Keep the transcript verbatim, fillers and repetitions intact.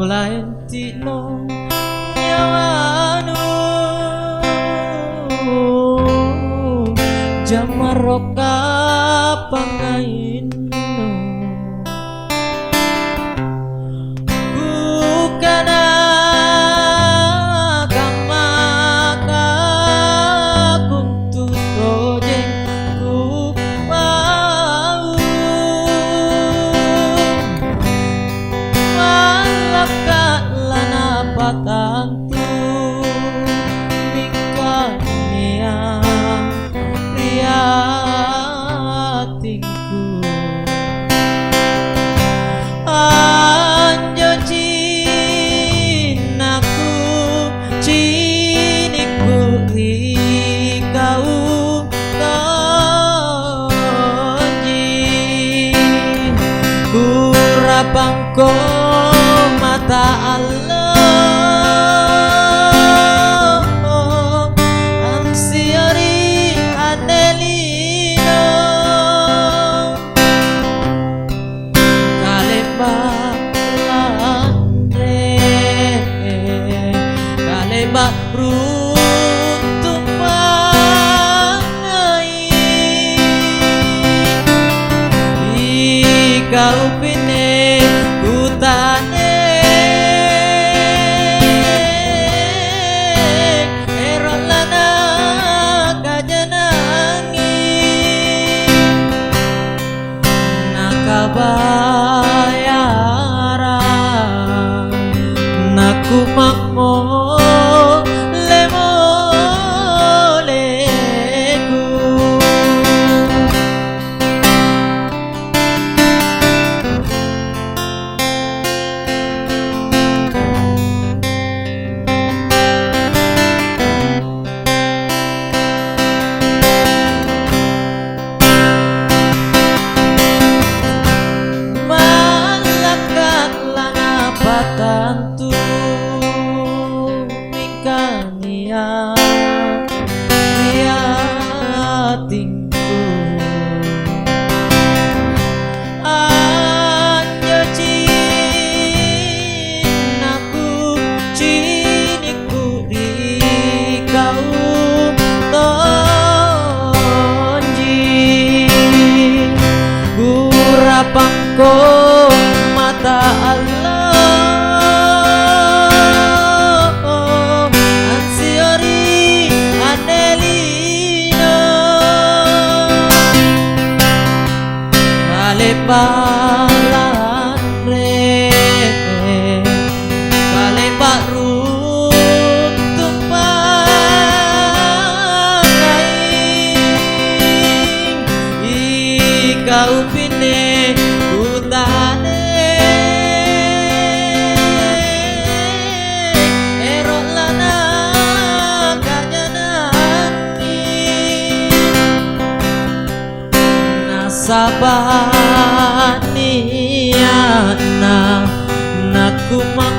Laeng ti'no nyawanu, jammaroka pangngainnu. Kukana kammaka kuntu tojeng kupau. Mallakka lanapatang tu mingka nia' ri atingku. Anjo cinnaku, cinikku ri kau tonji. Kurapangko mata allo, ansiori anne lino. Kale'ba' lanre, kale'ba' runtu' pangngai. Ikau pinne kutane, ero' lanakajanangi. Nakabayarang nakuma'mole-moleku. Mallakka lanapatang tu mingka nia' ri atingku. Anjo cinnaku, cinikku ri kau tonji. Kurapangko mata allo, ansiori anne lino. Kale'ba' lanre, kale'ba' runtu' pangngai. Ikau pinne kutane, ero' lanakajanangi. Nasaba' nia'na nakuma'mole-mole.